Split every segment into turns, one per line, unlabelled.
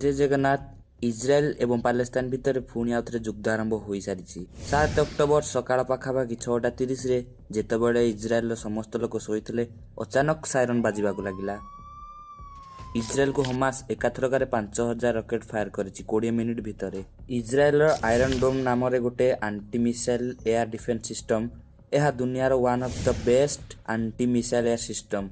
ଜୟ Jagannath. Israel ଏବଂ Palestine ଭିତରେ ପୁଣି ଆଉଥରେ ଯୁଦ୍ଧ ଆରମ୍ଭ ହୋଇସାରିଛି। 7 ଅକ୍ଟୋବର ସକାଳ ପାଖାପାଖି 6:30ରେ ଯେତେବେଳେ ଇସ୍ରାଏଲର ସମସ୍ତ ଲୋକ ଶୋଇଥିଲେ, ଅଚାନକ ସାଇରନ୍ ବାଜିବାକୁ ଲାଗିଲା। ଇସ୍ରାଏଲକୁ ହମାସ ଏକାଥରକରେ 5000 ରକେଟ ଫାୟାର କରିଛି 20 ମିନିଟ୍ ଭିତରେ। ଇସ୍ରାଏଲର ଆଇରନ୍ ଡୋମ୍ ନାମରେ ଗୋଟେ anti missile air defence system। ଏହା ଦୁନିଆର one of the best anti missile air system।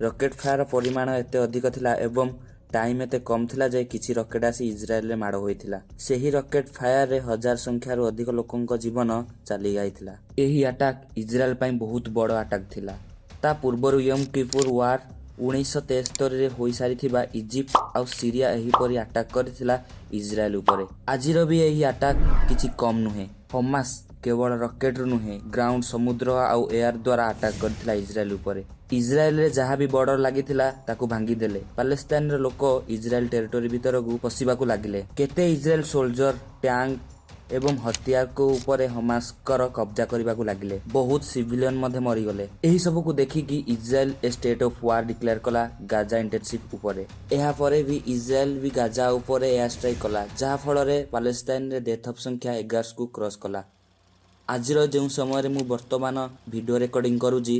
Rocket fire ପରିମାଣ ଏତେ ଅଧିକ ଥିଲା ଏବଂ ଟାଇମ୍ ଏତେ କମ୍ ଥିଲା ଯେ କିଛି ରକେଟ ଆସି ଇସ୍ରାଏଲରେ ମାଡ଼ ହୋଇଥିଲା। ସେହି ରକେଟ ଫାୟାରରେ ହଜାର ସଂଖ୍ୟାରୁ ଅଧିକ ଲୋକଙ୍କ ଜୀବନ ଚାଲି ଯାଇଥିଲା। ଏହି ଆଟାକ୍ ଇସ୍ରାଏଲ ପାଇଁ ବହୁତ ବଡ଼ ଆଟାକ୍ ଥିଲା। ତା ପୂର୍ବରୁ ୟୋମ୍ କିପୁର ୱାର 1973ରେ ହୋଇସାରିଥିବା। ଇଜିପ୍ଟ ଆଉ ସିରିଆ ଏହିପରି ଆଟାକ୍ କରିଥିଲା ଇସ୍ରାଏଲ ଉପରେ। ଆଜିର ବି ଏହି ଆଟାକ୍ କିଛି କମ୍ ନୁହେଁ। ହମାସ କେବଳ ରକେଟରୁ ନୁହେଁ, ଗ୍ରାଉଣ୍ଡ, ସମୁଦ୍ର ଆଉ ଏୟାର ଦ୍ୱାରା ଆଟାକ୍ କରିଥିଲା ଇସ୍ରାଏଲ ଉପରେ। ଇସ୍ରାଏଲରେ ଯାହା ବି ବର୍ଡର ଲାଗିଥିଲା, ତାକୁ ଭାଙ୍ଗିଦେଲେ। ପାଲେଷ୍ଟାଇନର ଲୋକ ଇସ୍ରାଏଲ ଟେରିଟୋରି ଭିତରକୁ ପଶିବାକୁ ଲାଗିଲେ। କେତେ ଇସ୍ରାଏଲ ସୋଲଜର, ଟ୍ୟାଙ୍କ ଏବଂ ହତିଆରକୁ ଉପରେ ହମାସଙ୍କର କବ୍ଜା କରିବାକୁ ଲାଗିଲେ। ବହୁତ ସିଭିଲିୟନ ମଧ୍ୟ ମରିଗଲେ। ଏହି ସବୁକୁ ଦେଖିକି Israel a state of war declare କଲା ଗାଜା ଇଣ୍ଟେନ୍ସିଭ ଉପରେ। ଏହାପରେ ବି ଇସ୍ରାଏଲ ବି ଗାଜା ଉପରେ ଏୟାର ଷ୍ଟ୍ରାଇକ୍ କଲା, ଯାହା ଫଳରେ ପାଲେଷ୍ଟାଇନରେ ଡେଥ୍ ଅଫ୍ ସଂଖ୍ୟା 1100କୁ କ୍ରସ୍ କଲା। ଆଜିର ଯେଉଁ ସମୟରେ ମୁଁ ବର୍ତ୍ତମାନ ଭିଡ଼ିଓ ରେକର୍ଡିଂ କରୁଛି,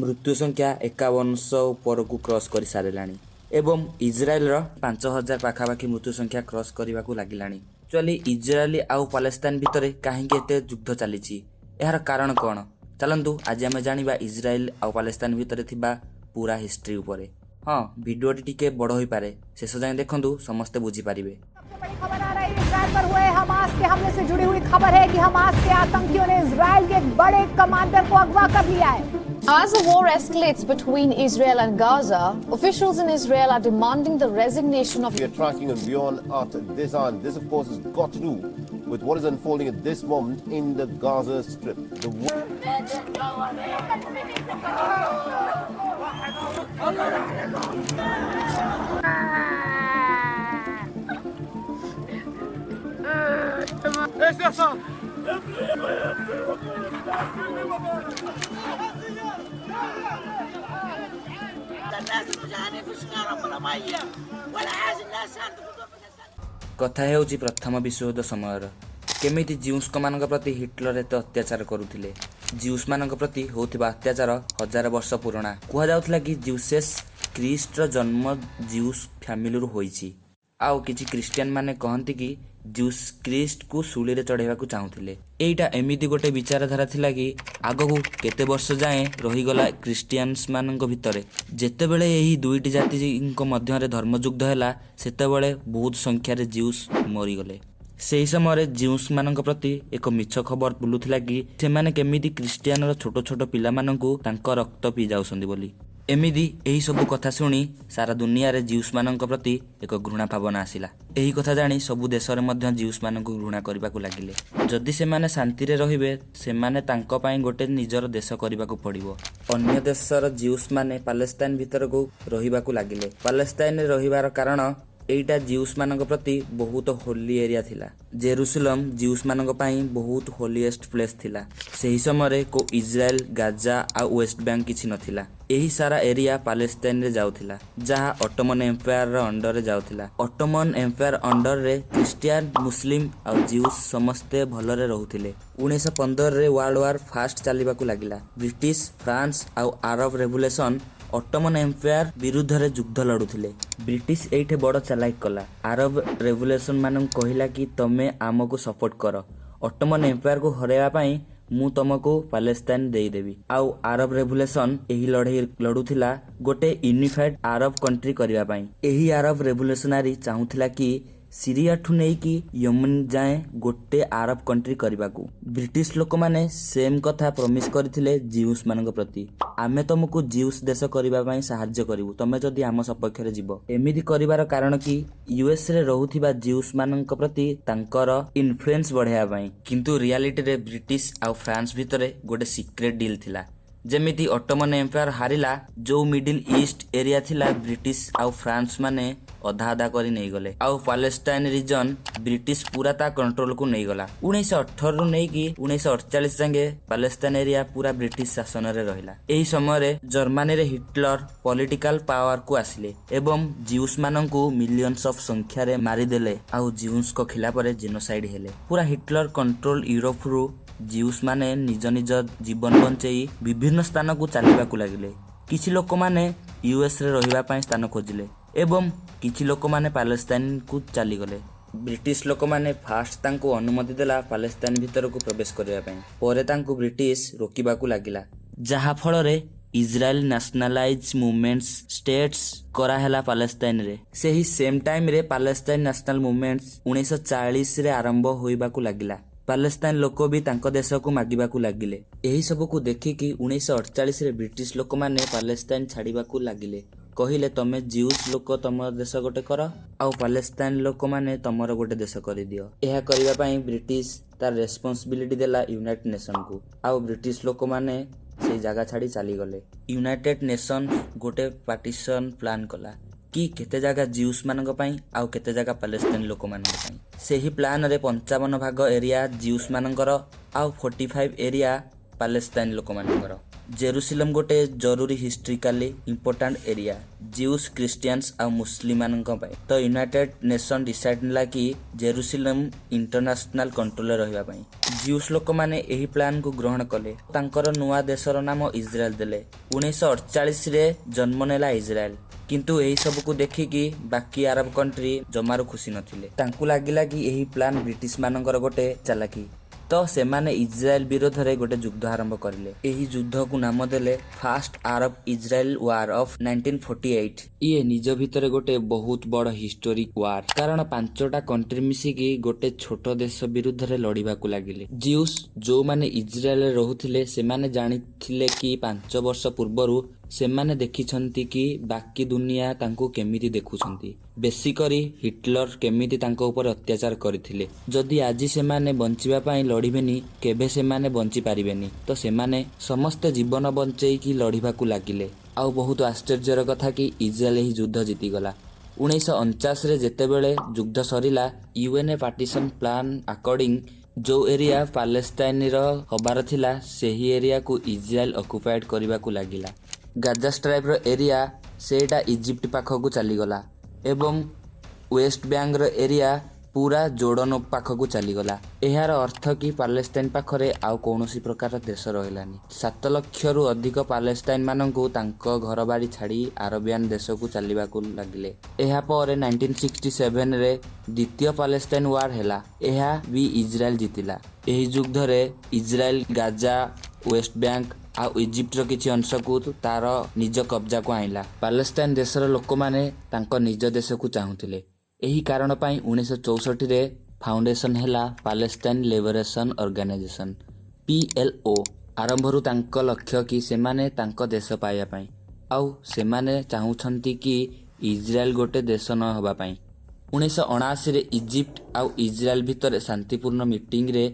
ମୃତ୍ୟୁ ସଂଖ୍ୟା 5100 ଉପରକୁ କ୍ରସ୍ କରିସାରିଲାଣି ଏବଂ ଇସ୍ରାଏଲର 5000 ପାଖାପାଖି ମୃତ୍ୟୁ ସଂଖ୍ୟା କ୍ରସ୍ କରିବାକୁ ଲାଗିଲାଣି। ଆକ୍ଚୁଆଲି ଇସ୍ରାଏଲ ଆଉ ପାଲେଷ୍ଟାଇନ ଭିତରେ କାହିଁକି ଏତେ ଯୁଦ୍ଧ ଚାଲିଛି? ଏହାର କାରଣ କ'ଣ? ଚାଲନ୍ତୁ, ଆଜି ଆମେ ଜାଣିବା ଇସ୍ରାଏଲ ଆଉ ପାଲେଷ୍ଟାଇନ ଭିତରେ ଥିବା ପୁରା ହିଷ୍ଟ୍ରି ଉପରେ। ହଁ, ଭିଡ଼ିଓଟି ଟିକେ ବଡ଼ ହୋଇପାରେ, ଶେଷ ଯାଏଁ ଦେଖନ୍ତୁ, ସମସ୍ତେ ବୁଝିପାରିବେ।
सबसे बड़ी खबर आ रही है, इसराइल पर हुए हमास के हमले से जुड़ी हुई खबर है कि हमास के आतंकियों ने इसराइल के एक बड़े कमांडर को अगवा कर लिया है।
As the war escalates between Israel and Gaza, officials in Israel are demanding the resignation of
We are tracking on WION at this hour. And this, of course, has got to do with what is unfolding at this moment in the Gaza Strip. The
ايش يا صار؟
الناس المجانين في الشارع ولا ميه ولا حاجه، الناس
କଥା ହେଉଛି ପ୍ରଥମ ବିଶ୍ୱଯୁଦ୍ଧ ସମୟର, କେମିତି ଜିଉସ୍ମାନଙ୍କ ପ୍ରତି Hitler ଏତେ ଅତ୍ୟାଚାର କରୁଥିଲେ। ଜିଉସ୍ମାନଙ୍କ ପ୍ରତି ହେଉଥିବା ଅତ୍ୟାଚାର ହଜାର ବର୍ଷ ପୁରୁଣା। କୁହାଯାଉଥିଲା କି ଜିସସ୍ ଖ୍ରୀଷ୍ଟର ଜନ୍ମ ଜିଉସ୍ ଫ୍ୟାମିଲିରୁ ହୋଇଛି। ଆଉ କିଛି ଖ୍ରୀଷ୍ଟିଆନ ମାନେ କହନ୍ତି କି ଜିସସ୍ ଖ୍ରୀଷ୍ଟକୁ ଶୂଳିରେ ଚଢ଼େଇବାକୁ ଚାହୁଁଥିଲେ। ଏଇଟା ଏମିତି ଗୋଟେ ବିଚାରଧାରା ଥିଲା କି ଆଗକୁ କେତେ ବର୍ଷ ଯାଏଁ ରହିଗଲା ଖ୍ରୀଷ୍ଟିଆନ୍ସ ମାନଙ୍କ ଭିତରେ। ଯେତେବେଳେ ଏହି ଦୁଇଟି ଜାତିଙ୍କ ମଧ୍ୟରେ ଧର୍ମଯୁଦ୍ଧ ହେଲା, ସେତେବେଳେ ବହୁତ ସଂଖ୍ୟାରେ ଜିଉସ୍ ମରିଗଲେ। ସେହି ସମୟରେ ଜିଉସ୍ ମାନଙ୍କ ପ୍ରତି ଏକ ମିଛ ଖବର ବୁଲୁଥିଲା କି ସେମାନେ କେମିତି ଖ୍ରୀଷ୍ଟିଆନର ଛୋଟ ଛୋଟ ପିଲାମାନଙ୍କୁ ତାଙ୍କ ରକ୍ତ ପିଇ ଯାଉଛନ୍ତି ବୋଲି। ଏମିତି ଏହି ସବୁ କଥା ଶୁଣି ସାରା ଦୁନିଆରେ ଜିଉସ୍ ମାନଙ୍କ ପ୍ରତି ଏକ ଘୃଣା ଭାବନା ଆସିଲା। ଏହି କଥା ଜାଣି ସବୁ ଦେଶରେ ମଧ୍ୟ ଜିଉସ୍ ମାନଙ୍କୁ ଘୃଣା କରିବାକୁ ଲାଗିଲେ। ଯଦି ସେମାନେ ଶାନ୍ତିରେ ରହିବେ, ସେମାନେ ତାଙ୍କ ପାଇଁ ଗୋଟେ ନିଜର ଦେଶ କରିବାକୁ ପଡ଼ିବ। ଅନ୍ୟ ଦେଶର ଜିଉସ୍ ମାନେ ପାଲେଷ୍ଟାଇନ ଭିତରକୁ ରହିବାକୁ ଲାଗିଲେ। ପାଲେଷ୍ଟାଇନରେ ରହିବାର କାରଣ ଏଇଟା ଜିଉସ୍ ମାନଙ୍କ ପ୍ରତି ବହୁତ ହୋଲି ଏରିଆ ଥିଲା। ଜେରୁସଲମ ଜିଉସ୍ ମାନଙ୍କ ପାଇଁ ବହୁତ ହୋଲିଏଷ୍ଟ ପ୍ଲେସ୍ ଥିଲା। ସେହି ସମୟରେ କୋଉ ଇସ୍ରାଏଲ, ଗାଜା ଆଉ ୱେଷ୍ଟ ବ୍ୟାଙ୍କ କିଛି ନଥିଲା। ଏହି ସାରା ଏରିଆ ପାଲେଷ୍ଟାଇନରେ ଯାଉଥିଲା, ଯାହା ଅଟୋମନ ଏମ୍ପାୟାରର ଅଣ୍ଡରରେ ଯାଉଥିଲା। ଅଟୋମନ ଏମ୍ପାୟାର ଅଣ୍ଡରରେ ଖ୍ରୀଷ୍ଟିଆନ, ମୁସଲିମ ଆଉ ଜିଉସ୍ ସମସ୍ତେ ଭଲରେ ରହୁଥିଲେ। 1915ରେ ୱାର୍ଲଡ ୱାର ଫାଷ୍ଟ ଚାଲିବାକୁ ଲାଗିଲା। ବ୍ରିଟିଶ, ଫ୍ରାନ୍ସ ଆଉ ଆରବ ରେଭୁଲେସନ ଅଟୋମନ ଏମ୍ପାୟାର ବିରୁଦ୍ଧରେ ଯୁଦ୍ଧ ଲଢୁଥିଲେ। ବ୍ରିଟିଶ ଏଇଠି ବଡ଼ ଚାଲାକି କଲା। ଆରବ ରେଭୁଲେସନ ମାନଙ୍କୁ କହିଲା କି ତମେ ଆମକୁ ସପୋର୍ଟ କର, ଅଟୋମନ ଏମ୍ପାୟାରକୁ ହରାଇବା ପାଇଁ ମୁଁ ତମକୁ ପାଲେଷ୍ଟାଇନ ଦେଇଦେବି। ଆଉ ଆରବ ରେଭୁଲେସନ ଏହି ଲଢେଇ ଲଢୁଥିଲା ଗୋଟେ ୟୁନିଫାଇଡ ଆରବ କଣ୍ଟ୍ରି କରିବା ପାଇଁ। ଏହି ଆରବ ରେଭୁଲେସନାରୀ ଚାହୁଁଥିଲା କି ସିରିଆଠୁ ନେଇକି ୟମନ ଯାଏଁ ଗୋଟେ ଆରବ କଣ୍ଟ୍ରି କରିବାକୁ। ବ୍ରିଟିଶ ଲୋକମାନେ ସେମ୍ କଥା ପ୍ରମିସ କରିଥିଲେ ଜିଉସ୍ ମାନଙ୍କ ପ୍ରତି, ଆମେ ତମକୁ ଜିଉସ୍ ଦେଶ କରିବା ପାଇଁ ସାହାଯ୍ୟ କରିବୁ, ତମେ ଯଦି ଆମ ସପକ୍ଷରେ ଯିବ। ଏମିତି କରିବାର କାରଣ କି ୟୁଏସ ରେ ରହୁଥିବା ଜିଉସ୍ ମାନଙ୍କ ପ୍ରତି ତାଙ୍କର ଇନଫ୍ଲୁଏନ୍ସ ବଢାଇବା ପାଇଁ। କିନ୍ତୁ ରିଆଲିଟିରେ ବ୍ରିଟିଶ ଆଉ ଫ୍ରାନ୍ସ ଭିତରେ ଗୋଟେ ସିକ୍ରେଟ ଡିଲ୍ ଥିଲା। ଯେମିତି ଅଟୋମନ ଏମ୍ପାୟାର ହାରିଲା, ଯୋଉ ମିଡିଲ ଇଷ୍ଟ ଏରିଆ ଥିଲା, ବ୍ରିଟିଶ ଆଉ ଫ୍ରାନ୍ସ ମାନେ ଅଧା ଅଧା କରି ନେଇଗଲେ ଆଉ ପାଲେଷ୍ଟାଇନ ରିଜନ ବ୍ରିଟିଶ ପୁରା ତା କଣ୍ଟ୍ରୋଲକୁ ନେଇଗଲା। 1918ରୁ ନେଇକି 1948 ଯାକେ ପାଲେଷ୍ଟାଇନ ଏରିଆ ପୁରା ବ୍ରିଟିଶ ଶାସନରେ ରହିଲା। ଏହି ସମୟରେ ଜର୍ମାନୀରେ ହିଟଲର ପଲିଟିକାଲ ପାୱାରକୁ ଆସିଲେ ଏବଂ ଜିଉସ୍ ମାନଙ୍କୁ ମିଲିୟନ୍ସ ଅଫ ସଂଖ୍ୟାରେ ମାରିଦେଲେ ଆଉ ଜିଉସ୍ଙ୍କ ଖିଲାପରେ ଜେନୋସାଇଡ୍ ହେଲେ। ପୁରା ହିଟଲର କଣ୍ଟ୍ରୋଲ ୟୁରୋପରୁ ଜିଉସ୍ ମାନେ ନିଜ ନିଜ ଜୀବନ ବଞ୍ଚେଇ ବିଭିନ୍ନ ସ୍ଥାନକୁ ଚାଲିବାକୁ ଲାଗିଲେ। କିଛି ଲୋକମାନେ ୟୁଏସରେ ରହିବା ପାଇଁ ସ୍ଥାନ ଖୋଜିଲେ ଏବଂ କିଛି ଲୋକମାନେ ପାଲେଷ୍ଟାଇନକୁ ଚାଲିଗଲେ। ବ୍ରିଟିଶ ଲୋକମାନେ ଫାଷ୍ଟ ତାଙ୍କୁ ଅନୁମତି ଦେଲା ପାଲେଷ୍ଟାଇନ ଭିତରକୁ ପ୍ରବେଶ କରିବା ପାଇଁ। ପରେ ତାଙ୍କୁ ବ୍ରିଟିଶ ରୋକିବାକୁ ଲାଗିଲା, ଯାହା ଫଳରେ ଇସ୍ରାଏଲ ନ୍ୟାସନାଲାଇଜ ମୁଭମେଣ୍ଟସ ଷ୍ଟେଟ୍ସ କରାହେଲା ପାଲେଷ୍ଟାଇନରେ। ସେହି ସେମ୍ ଟାଇମରେ ପାଲେଷ୍ଟାଇନ ନ୍ୟାସନାଲ ମୁଭମେଣ୍ଟସ 1940ରେ ଆରମ୍ଭ ହୋଇବାକୁ ଲାଗିଲା। ପାଲେଷ୍ଟାଇନ ଲୋକ ବି ତାଙ୍କ ଦେଶକୁ ମାଗିବାକୁ ଲାଗିଲେ। ଏହି ସବୁକୁ ଦେଖିକି 1948ରେ ବ୍ରିଟିଶ ଲୋକମାନେ ପାଲେଷ୍ଟାଇନ ଛାଡ଼ିବାକୁ ଲାଗିଲେ। କହିଲେ, ତମେ ଜିଉସ୍ ଲୋକ ତମ ଦେଶ ଗୋଟେ କର ଆଉ ପାଲେଷ୍ଟାଇନ ଲୋକମାନେ ତମର ଗୋଟେ ଦେଶ କରିଦିଅ। ଏହା କରିବା ପାଇଁ ବ୍ରିଟିଶ ତାର ରେସ୍ପନ୍ସିବିଲିଟି ଦେଲା ୟୁନାଇଟେଡ୍ ନେସନକୁ ଆଉ ବ୍ରିଟିଶ ଲୋକମାନେ ସେଇ ଜାଗା ଛାଡ଼ି ଚାଲିଗଲେ। ୟୁନାଇଟେଡ୍ ନେସନ ଗୋଟେ ପାର୍ଟିସନ ପ୍ଲାନ୍ କଲା କି କେତେ ଜାଗା ଜିଉସ୍ ମାନଙ୍କ ପାଇଁ ଆଉ କେତେ ଜାଗା ପାଲେଷ୍ଟାଇନ ଲୋକମାନଙ୍କ ପାଇଁ। ସେହି ପ୍ଲାନରେ 55 ଭାଗ ଏରିଆ ଜିଉସ୍ ମାନଙ୍କର ଆଉ 45 ଏରିଆ ପାଲେଷ୍ଟାଇନ ଲୋକମାନଙ୍କର। ଜେରୁସିଲମ ଗୋଟେ ଜରୁରୀ ହିଷ୍ଟ୍ରିକାଲି ଇମ୍ପୋର୍ଟାଣ୍ଟ ଏରିଆ ଜିଉସ୍, ଖ୍ରୀଷ୍ଟିଆନ୍ସ ଆଉ ମୁସଲିମମାନଙ୍କ ପାଇଁ। ତ ୟୁନାଇଟେଡ୍ ନେସନ ଡିସାଇଡ୍ ନେଲା କି ଜେରୁସିଲମ ଇଣ୍ଟରନ୍ୟାସନାଲ କଣ୍ଟ୍ରୋଲରେ ରହିବା ପାଇଁ। ଜିଉସ୍ ଲୋକମାନେ ଏହି ପ୍ଲାନକୁ ଗ୍ରହଣ କଲେ। ତାଙ୍କର ନୂଆ ଦେଶର ନାମ ଇସ୍ରାଏଲ ଦେଲେ। 1948ରେ ଜନ୍ମ ନେଲା ଇସ୍ରାଏଲ। କିନ୍ତୁ ଏହି ସବୁକୁ ଦେଖିକି ବାକି ଆରବ କଣ୍ଟ୍ରି ଜମାରୁ ଖୁସି ନଥିଲେ। ତାଙ୍କୁ ଲାଗିଲା କି ଏହି ପ୍ଲାନ୍ ବ୍ରିଟିଶ ମାନଙ୍କର ଗୋଟେ ଚାଲାକି। ତ ସେମାନେ ଇସ୍ରାଏଲ ବିରୋଧରେ ଗୋଟେ ଯୁଦ୍ଧ ଆରମ୍ଭ କରିଲେ। ଏହି ଯୁଦ୍ଧକୁ ନାମ ଦେଲେ First Arab Israel War of 1948। ଇଏ ନିଜ ଭିତରେ ଗୋଟେ ବହୁତ ବଡ ହିଷ୍ଟୋରିକ ୱାର, କାରଣ ପାଞ୍ଚଟା କଣ୍ଟ୍ରି ମିଶିକି ଗୋଟେ ଛୋଟ ଦେଶ ବିରୁଦ୍ଧରେ ଲଢିବାକୁ ଲାଗିଲେ। ଜିଉସ୍ ଯୋଉମାନେ ଇସ୍ରାଏଲରେ ରହୁଥିଲେ, ସେମାନେ ଜାଣିଥିଲେ କି 5 ବର୍ଷ ପୂର୍ବରୁ ସେମାନେ ଦେଖିଛନ୍ତି କି ବାକି ଦୁନିଆ ତାଙ୍କୁ କେମିତି ଦେଖୁଛନ୍ତି, ବେଶୀ କରି ହିଟଲର କେମିତି ତାଙ୍କ ଉପରେ ଅତ୍ୟାଚାର କରିଥିଲେ। ଯଦି ଆଜି ସେମାନେ ବଞ୍ଚିବା ପାଇଁ ଲଢିବେନି, କେବେ ସେମାନେ ବଞ୍ଚି ପାରିବେନି। ତ ସେମାନେ ସମସ୍ତେ ଜୀବନ ବଞ୍ଚେଇକି ଲଢିବାକୁ ଲାଗିଲେ। ଆଉ ବହୁତ ଆଶ୍ଚର୍ଯ୍ୟର କଥା କି ଇସ୍ରାଏଲ ଏହି ଯୁଦ୍ଧ ଜିତିଗଲା। 1949ରେ ଯେତେବେଳେ ଯୁଦ୍ଧ ସରିଲା, ୟୁଏନଏ ପାର୍ଟିସନ ପ୍ଲାନ୍ ଆକର୍ଡିଂ ଯୋଉ ଏରିଆ ପାଲେଷ୍ଟାଇନର ହବାର ଥିଲା, ସେହି ଏରିଆକୁ ଇସ୍ରାଏଲ ଅକୁପାଏଡ୍ କରିବାକୁ ଲାଗିଲା। ଗାଜା ଷ୍ଟ୍ରାଇପ୍ର ଏରିଆ ସେଇଟା ଇଜିପ୍ଟ ପାଖକୁ ଚାଲିଗଲା ଏବଂ ୱେଷ୍ଟ ବ୍ୟାଙ୍କର ଏରିଆ ପୁରା ଜୋର୍ଡନ ପାଖକୁ ଚାଲିଗଲା। ଏହାର ଅର୍ଥ କି ପାଲେଷ୍ଟାଇନ ପାଖରେ ଆଉ କୌଣସି ପ୍ରକାର ଦେଶ ରହିଲାନି। 7 ଲକ୍ଷରୁ ଅଧିକ ପାଲେଷ୍ଟାଇନ ମାନଙ୍କୁ ତାଙ୍କ ଘରବାରି ଛାଡ଼ି ଆରବିଆନ ଦେଶକୁ ଚାଲିବାକୁ ଲାଗିଲେ। ଏହାପରେ 1967ରେ ଦ୍ୱିତୀୟ ପାଲେଷ୍ଟାଇନ ୱାର ହେଲା। ଏହା ବି ଇସ୍ରାଏଲ ଜିତିଲା। ଏହି ଯୁଦ୍ଧରେ ଇସ୍ରାଏଲ ଗାଜା, ୱେଷ୍ଟ ବ୍ୟାଙ୍କ ଆଉ ଇଜିପ୍ଟର କିଛି ଅଂଶକୁ ତାର ନିଜ କବ୍ଜାକୁ ଆଣିଲା। ପାଲେଷ୍ଟାଇନ ଦେଶର ଲୋକମାନେ ତାଙ୍କ ନିଜ ଦେଶକୁ ଚାହୁଁଥିଲେ। ଏହି କାରଣ ପାଇଁ 1964ରେ ଫାଉଣ୍ଡେସନ ହେଲା ପାଲେଷ୍ଟାଇନ ଲିବରେସନ ଅର୍ଗାନାଇଜେସନ, ପିଏଲଓ। ଆରମ୍ଭରୁ ତାଙ୍କ ଲକ୍ଷ୍ୟ କି ସେମାନେ ତାଙ୍କ ଦେଶ ପାଇବା ପାଇଁ ଆଉ ସେମାନେ ଚାହୁଁଛନ୍ତି କି ଇସ୍ରାଏଲ ଗୋଟେ ଦେଶ ନ ହେବା ପାଇଁ। 1979ରେ ଇଜିପ୍ଟ ଆଉ ଇସ୍ରାଏଲ ଭିତରେ ଶାନ୍ତିପୂର୍ଣ୍ଣ ମିଟିଂରେ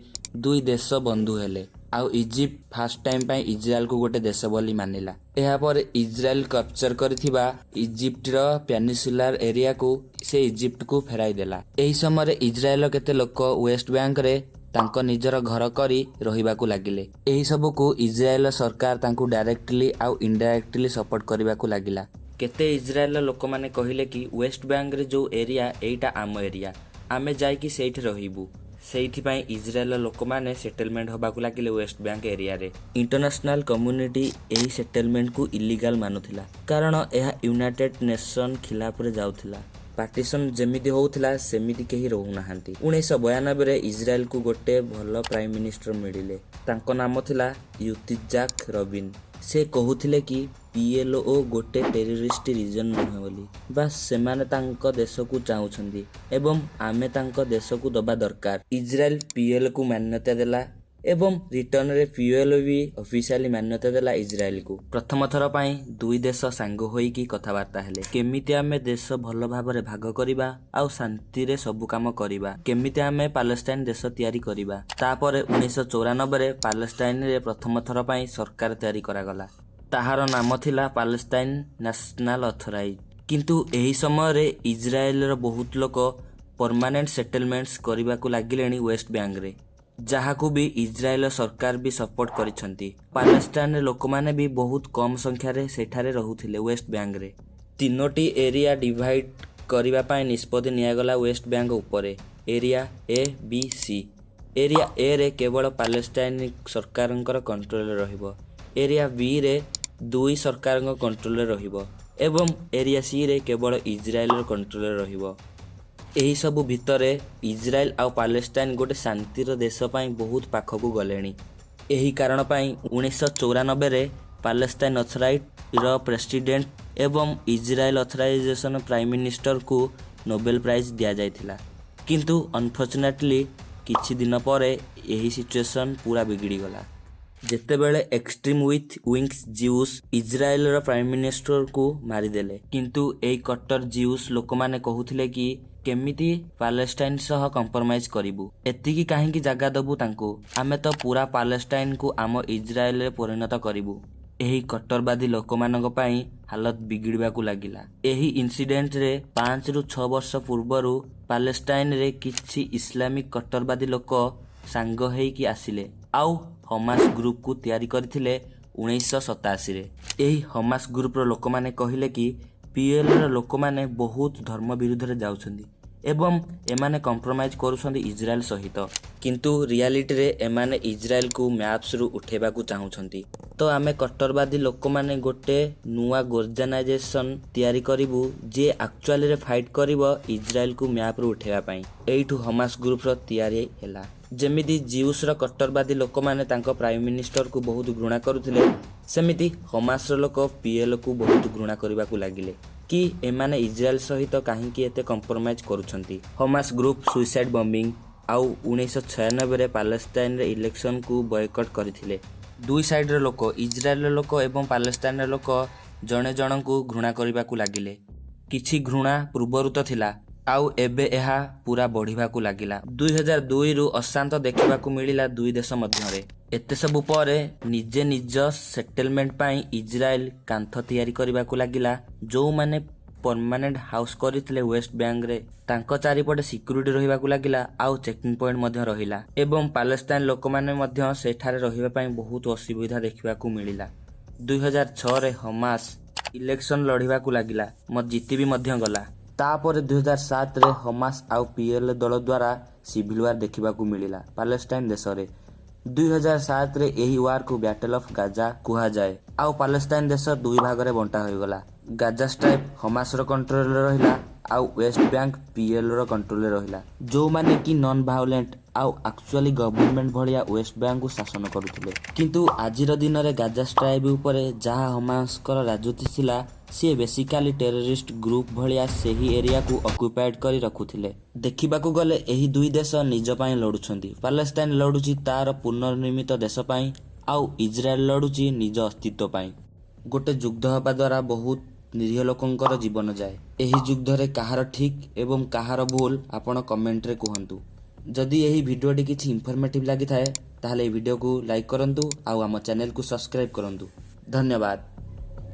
ଦୁଇ ଦେଶ ବନ୍ଧୁ ହେଲେ ଆଉ ଇଜିପ୍ଟ ଫାଷ୍ଟ ଟାଇମ୍ ପାଇଁ ଇସ୍ରାଏଲକୁ ଗୋଟେ ଦେଶ ବୋଲି ମାନିଲା। ଏହାପରେ ଇସ୍ରାଏଲ କ୍ୟାପଚର କରିଥିବା ଇଜିପ୍ଟର ପେନିନସୁଲାର ଏରିଆକୁ ସେ ଇଜିପ୍ଟକୁ ଫେରାଇ ଦେଲା। ଏହି ସମୟରେ ଇସ୍ରାଏଲର କେତେ ଲୋକ ୱେଷ୍ଟ ବ୍ୟାଙ୍କରେ ତାଙ୍କ ନିଜର ଘର କରି ରହିବାକୁ ଲାଗିଲେ। ଏହି ସବୁକୁ ଇସ୍ରାଏଲର ସରକାର ତାଙ୍କୁ ଡାଇରେକ୍ଟଲି ଆଉ ଇନଡାଇରେକ୍ଟଲି ସପୋର୍ଟ କରିବାକୁ ଲାଗିଲା। କେତେ ଇସ୍ରାଏଲର ଲୋକମାନେ କହିଲେ କି ୱେଷ୍ଟ ବ୍ୟାଙ୍କରେ ଯୋଉ ଏରିଆ, ଏଇଟା ଆମ ଏରିଆ, ଆମେ ଯାଇକି ସେଇଠି ରହିବୁ। ସେଇଥିପାଇଁ ଇସ୍ରାଏଲର ଲୋକମାନେ ସେଟେଲମେଣ୍ଟ ହେବାକୁ ଲାଗିଲେ ୱେଷ୍ଟ ବ୍ୟାଙ୍କ ଏରିଆରେ। ଇଣ୍ଟରନ୍ୟାସନାଲ କମ୍ୟୁନିଟି ଏହି ସେଟେଲମେଣ୍ଟକୁ ଇଲିଗାଲ ମାନୁଥିଲା, କାରଣ ଏହା ୟୁନାଇଟେଡ୍ ନେସନ ଖିଲାପରେ ଯାଉଥିଲା। ପାର୍ଟିସନ ଯେମିତି ହଉଥିଲା, ସେମିତି କେହି ରହୁନାହାନ୍ତି। 1992ରେ ଇସ୍ରାଏଲକୁ ଗୋଟେ ଭଲ ପ୍ରାଇମ ମିନିଷ୍ଟର ମିଳିଲେ। ତାଙ୍କ ନାମ ଥିଲା ୟୁତିଜାକ ରବିନ। ସେ କହୁଥିଲେ କି ପିଏଲଓ ଗୋଟେ ଟେରରିଷ୍ଟ ରିଜନ ନୁହେଁ ବୋଲି, ବାସ୍ ସେମାନେ ତାଙ୍କ ଦେଶକୁ ଚାହୁଁଛନ୍ତି ଏବଂ ଆମେ ତାଙ୍କ ଦେଶକୁ ଦବା ଦରକାର। ଇସ୍ରାଏଲ ପିଏଲଓକୁ ମାନ୍ୟତା ଦେଲା। ଏବଂ ରିଟର୍ଣ୍ଣରେ ପିଏଲ୍ଓ ବି ଅଫିସିଆଲି ମାନ୍ୟତା ଦେଲା ଇସ୍ରାଏଲକୁ। ପ୍ରଥମ ଥର ପାଇଁ ଦୁଇ ଦେଶ ସାଙ୍ଗ ହୋଇକି କଥାବାର୍ତ୍ତା ହେଲେ, କେମିତି ଆମେ ଦେଶ ଭଲ ଭାବରେ ଭାଗ କରିବା ଆଉ ଶାନ୍ତିରେ ସବୁ କାମ କରିବା, କେମିତି ଆମେ ପାଲେଷ୍ଟାଇନ ଦେଶ ତିଆରି କରିବା। ତାପରେ 1994ରେ ପାଲେଷ୍ଟାଇନରେ ପ୍ରଥମ ଥର ପାଇଁ ସରକାର ତିଆରି କରାଗଲା। ତାହାର ନାମ ଥିଲା ପାଲେଷ୍ଟାଇନ ନ୍ୟାସନାଲ ଅଥରାଇଟି। କିନ୍ତୁ ଏହି ସମୟରେ ଇସ୍ରାଏଲର ବହୁତ ଲୋକ ପରମାନେଣ୍ଟ ସେଟଲମେଣ୍ଟସ୍ କରିବାକୁ ଲାଗିଲେଣି ୱେଷ୍ଟ ବ୍ୟାଙ୍କରେ, ଯାହାକୁ ବି ଇସ୍ରାଏଲ ସରକାର ବି ସପୋର୍ଟ କରିଛନ୍ତି। ପାଲେଷ୍ଟାଇନର ଲୋକମାନେ ବି ବହୁତ କମ ସଂଖ୍ୟାରେ ସେଠାରେ ରହୁଥିଲେ ୱେଷ୍ଟ ବ୍ୟାଙ୍କରେ। ତିନୋଟି ଏରିଆ ଡିଭାଇଡ କରିବା ପାଇଁ ନିଷ୍ପତ୍ତି ନିଆଗଲା ୱେଷ୍ଟ ବ୍ୟାଙ୍କ ଉପରେ, ଏରିଆ ଏ, ବି, ସି। ଏରିଆ ଏରେ କେବଳ ପାଲେଷ୍ଟାଇନ ସରକାରଙ୍କର କଣ୍ଟ୍ରୋଲରେ ରହିବ, ଏରିଆ ବିରେ ଦୁଇ ସରକାରଙ୍କ କଣ୍ଟ୍ରୋଲରେ ରହିବ ଏବଂ ଏରିଆ ସିରେ କେବଳ ଇସ୍ରାଏଲର କଣ୍ଟ୍ରୋଲରେ ରହିବ। ଏହିସବୁ ଭିତରେ ଇସ୍ରାଏଲ ଆଉ ପାଲେଷ୍ଟାଇନ ଗୋଟେ ଶାନ୍ତିର ଦେଶ ପାଇଁ ବହୁତ ପାଖକୁ ଗଲେଣି। ଏହି କାରଣ ପାଇଁ 1994ରେ ପାଲେଷ୍ଟାଇନ ଅଥରାଇଟିର ପ୍ରେସିଡେଣ୍ଟ ଏବଂ ଇସ୍ରାଏଲ ଅଥରାଇଜେସନ ପ୍ରାଇମ ମିନିଷ୍ଟରକୁ ନୋବେଲ ପ୍ରାଇଜ ଦିଆଯାଇଥିଲା। କିନ୍ତୁ ଅନଫର୍ଚୁନେଟଲି କିଛି ଦିନ ପରେ ଏହି ସିଚୁଏସନ ପୁରା ବିଗିଡ଼ିଗଲା, ଯେତେବେଳେ ଏକ୍ସଟ୍ରିମ୍ ରାଇଟ୍ ୱିଙ୍ଗସ୍ ଜିଉସ୍ ଇସ୍ରାଏଲର ପ୍ରାଇମ ମିନିଷ୍ଟରକୁ ମାରିଦେଲେ। କିନ୍ତୁ ଏଇ କଟ୍ଟର ଜିଉସ୍ ଲୋକମାନେ କହୁଥିଲେ କି କେମିତି ପାଲେଷ୍ଟାଇନ ସହ କମ୍ପ୍ରମାଇଜ କରିବୁ, ଏତିକି କାହିଁକି ଜାଗା ଦବୁ ତାଙ୍କୁ, ଆମେ ତ ପୁରା ପାଲେଷ୍ଟାଇନକୁ ଆମ ଇସ୍ରାଏଲରେ ପରିଣତ କରିବୁ। ଏହି କଟ୍ଟରବାଦୀ ଲୋକମାନଙ୍କ ପାଇଁ ହାଲତ ବିଗିଡ଼ିବାକୁ ଲାଗିଲା। ଏହି ଇନସିଡେଣ୍ଟରେ 5ରୁ 6 ବର୍ଷ ପୂର୍ବରୁ ପାଲେଷ୍ଟାଇନରେ କିଛି ଇସଲାମିକ କଟ୍ଟରବାଦୀ ଲୋକ ସାଙ୍ଗ ହେଇକି ଆସିଲେ ଆଉ ହମାସ ଗ୍ରୁପକୁ ତିଆରି କରିଥିଲେ 1987ରେ। ଏହି ହମାସ ଗ୍ରୁପର ଲୋକମାନେ କହିଲେ କି ପିଏଲର ଲୋକମାନେ ବହୁତ ଧର୍ମ ବିରୁଦ୍ଧରେ ଯାଉଛନ୍ତି ଏବଂ ଏମାନେ କମ୍ପ୍ରମାଇଜ କରୁଛନ୍ତି ଇସ୍ରାଏଲ ସହିତ, କିନ୍ତୁ ରିଆଲିଟିରେ ଏମାନେ ଇସ୍ରାଏଲକୁ ମ୍ୟାପ୍ସରୁ ଉଠେଇବାକୁ ଚାହୁଁଛନ୍ତି। ତ ଆମେ କଟ୍ଟରବାଦୀ ଲୋକମାନେ ଗୋଟେ ନୂଆ ଅର୍ଗାନାଇଜେସନ ତିଆରି କରିବୁ, ଯିଏ ଆକ୍ଚୁଆଲିରେ ଫାଇଟ୍ କରିବ ଇସ୍ରାଏଲକୁ ମ୍ୟାପରୁ ଉଠେଇବା ପାଇଁ। ଏଇଠୁ ହମାସ ଗ୍ରୁପର ତିଆରି ହେଲା। ଯେମିତି ଜିଉସର କଟ୍ଟରବାଦୀ ଲୋକମାନେ ତାଙ୍କ ପ୍ରାଇମ ମିନିଷ୍ଟରକୁ ବହୁତ ଘୃଣା କରୁଥିଲେ, ସେମିତି ହମାସର ଲୋକ ପିଏଲକୁ ବହୁତ ଘୃଣା କରିବାକୁ ଲାଗିଲେ କି ଏମାନେ ଇସ୍ରାଏଲ ସହିତ କାହିଁକି ଏତେ କମ୍ପ୍ରମାଇଜ କରୁଛନ୍ତି। ହମାସ ଗ୍ରୁପ ସୁଇସାଇଡ୍ ବମ୍ବିଂ ଆଉ 1996ରେ ପାଲେଷ୍ଟାଇନରେ ଇଲେକ୍ସନକୁ ବୟକଟ୍ କରିଥିଲେ। ଦୁଇ ସାଇଡର ଲୋକ, ଇସ୍ରାଏଲର ଲୋକ ଏବଂ ପାଲେଷ୍ଟାଇନର ଲୋକ ଜଣେ ଜଣଙ୍କୁ ଘୃଣା କରିବାକୁ ଲାଗିଲେ। କିଛି ଘୃଣା ପୂର୍ବରୁ ତ ଥିଲା, ଆଉ ଏବେ ଏହା ପୁରା ବଢିବାକୁ ଲାଗିଲା। 2002ରୁ ଅଶାନ୍ତ ଦେଖିବାକୁ ମିଳିଲା ଦୁଇ ଦେଶ ମଧ୍ୟରେ। ଏତେ ସବୁ ପରେ ନିଜେ ନିଜ ସେଟଲମେଣ୍ଟ ପାଇଁ ଇସ୍ରାଏଲ କାନ୍ଥ ତିଆରି କରିବାକୁ ଲାଗିଲା। ଯୋଉମାନେ ପରମାନେଣ୍ଟ ହାଉସ କରିଥିଲେ ୱେଷ୍ଟ ବ୍ୟାଙ୍କରେ, ତାଙ୍କ ଚାରିପଟେ ସିକ୍ୟୁରିଟି ରହିବାକୁ ଲାଗିଲା ଆଉ ଚେକିଂ ପଏଣ୍ଟ ମଧ୍ୟ ରହିଲା ଏବଂ ପାଲେଷ୍ଟାଇନ ଲୋକମାନେ ମଧ୍ୟ ସେଠାରେ ରହିବା ପାଇଁ ବହୁତ ଅସୁବିଧା ଦେଖିବାକୁ ମିଳିଲା। 2006ରେ ହମାସ ଇଲେକ୍ସନ ଲଢ଼ିବାକୁ ଲାଗିଲା, ଜିତି ବି ମଧ୍ୟ ଗଲା। ତାପରେ 2007ରେ ହମାସ ଆଉ ପିଏଲ ଦଳ ଦ୍ୱାରା ସିଭିଲ ୱାର ଦେଖିବାକୁ ମିଳିଲା ପାଲେଷ୍ଟାଇନ ଦେଶରେ। 2007ରେ ଏହି ୱାରକୁ ବ୍ୟାଟେଲ ଅଫ ଗାଜା କୁହାଯାଏ। ଆଉ ପାଲେଷ୍ଟାଇନ ଦେଶ ଦୁଇ ଭାଗରେ ବଣ୍ଟା ହୋଇଗଲା। ଗାଜା ଷ୍ଟ୍ରାଇପ୍ ହମାସର କଣ୍ଟ୍ରୋଲରେ ରହିଲା ଆଉ ୱେଷ୍ଟ ବ୍ୟାଙ୍କ ପିଏଲ ର କଣ୍ଟ୍ରୋଲରେ ରହିଲା, ଯୋଉମାନେ କି ନନ୍ ଭାଓଲେଣ୍ଟ ଆଉ ଆକ୍ଚୁଆଲି ଗଭର୍ଣ୍ଣମେଣ୍ଟ ଭଳିଆ ୱେଷ୍ଟ ବ୍ୟାଙ୍କକୁ ଶାସନ କରୁଥିଲେ। କିନ୍ତୁ ଆଜିର ଦିନରେ ଗାଜା ଷ୍ଟ୍ରାଇପ୍ ଉପରେ ଯାହା ହମାସଙ୍କର ରାଜୁତି ଥିଲା, ସିଏ ବେସିକାଲି ଟେରରିଷ୍ଟ ଗ୍ରୁପ ଭଳିଆ ସେହି ଏରିଆକୁ ଅକ୍ୟୁପାଏଡ୍ କରି ରଖୁଥିଲେ। ଦେଖିବାକୁ ଗଲେ ଏହି ଦୁଇ ଦେଶ ନିଜ ପାଇଁ ଲଢୁଛନ୍ତି। ପାଲେଷ୍ଟାଇନ ଲଢୁଛି ତାର ପୁନର୍ନିର୍ମିତ ଦେଶ ପାଇଁ ଆଉ ଇସ୍ରାଏଲ ଲଢୁଛି ନିଜ ଅସ୍ତିତ୍ୱ ପାଇଁ। ଗୋଟେ ଯୁଦ୍ଧ ହେବା ଦ୍ୱାରା ବହୁତ ନିରୀହ ଲୋକଙ୍କର ଜୀବନ ଯାଏ। ଏହି ଯୁଦ୍ଧରେ କାହାର ଠିକ୍ ଏବଂ କାହାର ଭୁଲ, ଆପଣ କମେଣ୍ଟରେ କୁହନ୍ତୁ। ଯଦି ଏହି ଭିଡ଼ିଓଟି କିଛି ଇନଫର୍ମେଟିଭ୍ ଲାଗିଥାଏ, ତାହେଲେ ଏହି ଭିଡ଼ିଓକୁ ଲାଇକ୍ କରନ୍ତୁ ଆଉ ଆମ ଚ୍ୟାନେଲକୁ ସବସ୍କ୍ରାଇବ୍ କରନ୍ତୁ। ଧନ୍ୟବାଦ।